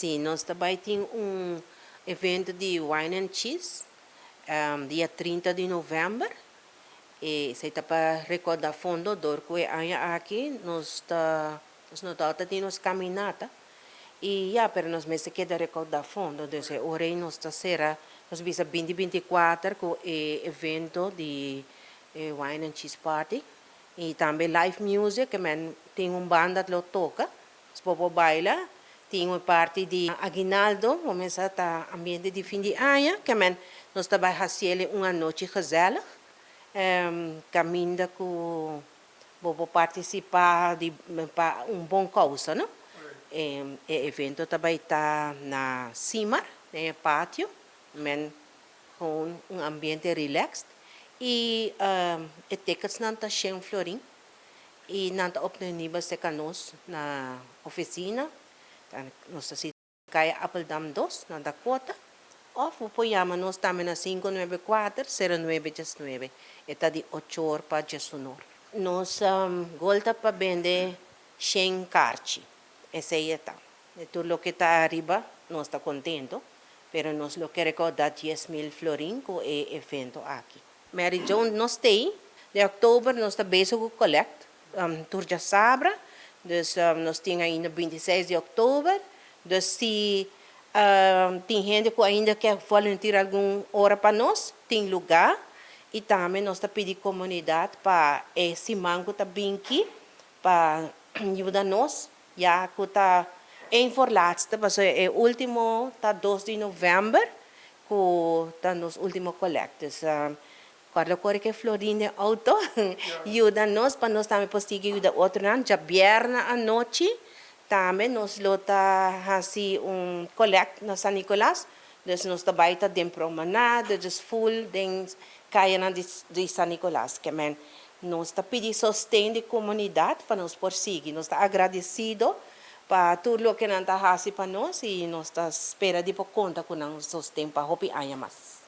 Si, nos ta bay tin un evento di wine and cheese dia 30 di november. Esey ta pa recorda fondo door cu e aña aki nos no ta tin nos caminata y ya, pero nos mester keda recorda fondo. Dus e ora ey nos ta cera nos bisa 2024 cu e evento di wine and cheese party y tambe live music, cu men tin un banda lo toca, bo por baila, tin un parti di aguinaldo, cuminsa ta ambiente di fin di aña, cu men nos ta bay haci un anochi gezellig, caminda cu bo por participa di pa un bon causa, no? E evento tambe ta na Simar, den patio, men gewoon un ambiente relaxed. Y e tickets nan ta 100 florin y nan ta obtenibel serka nos na oficina. Nos ta Caya Appledam 2, na Dakota. Of por yama nos tambe na 594-0919. E ta di 8 or pa 11 or. Nos goal ta pa bende 100 kaarchi. Esey ta. E tur loke ta ariba, nos ta contento. Pero nos lo kier recauda 10 mil florin cu e evento aki. Mary Joan, nos tin, di october nos ta bezig cu collect, tur diasabra, dus nos tin ainda 26 di october, dus si tin hende cu ainda kier volunteer algun ora pa nos, tin lugar, y tambe nos ta pidi comunidad pa e siman cu ta bin aki, pa yuda nos, ya cu ta een voor laatste, paso e ultimo ta 2 di november, cu ta nos ultimo collect. Dus Carlo core cu florin den auto, yuda nos pa nos tambe por sigui yuda otronan. Diabierna anochi, tambe nos lo ta hasi un collect na San Nicolas. Dus nos ta bay ta den promenade, dus full den caya di San Nicolas. Ke men nos ta pidi sosten di comunidad pa nos por sigui. Nos ta agradecido pa tur loke nan ta hasi pa nos y nos ta spera di por conta cu nan sosten pa hopi aña mas.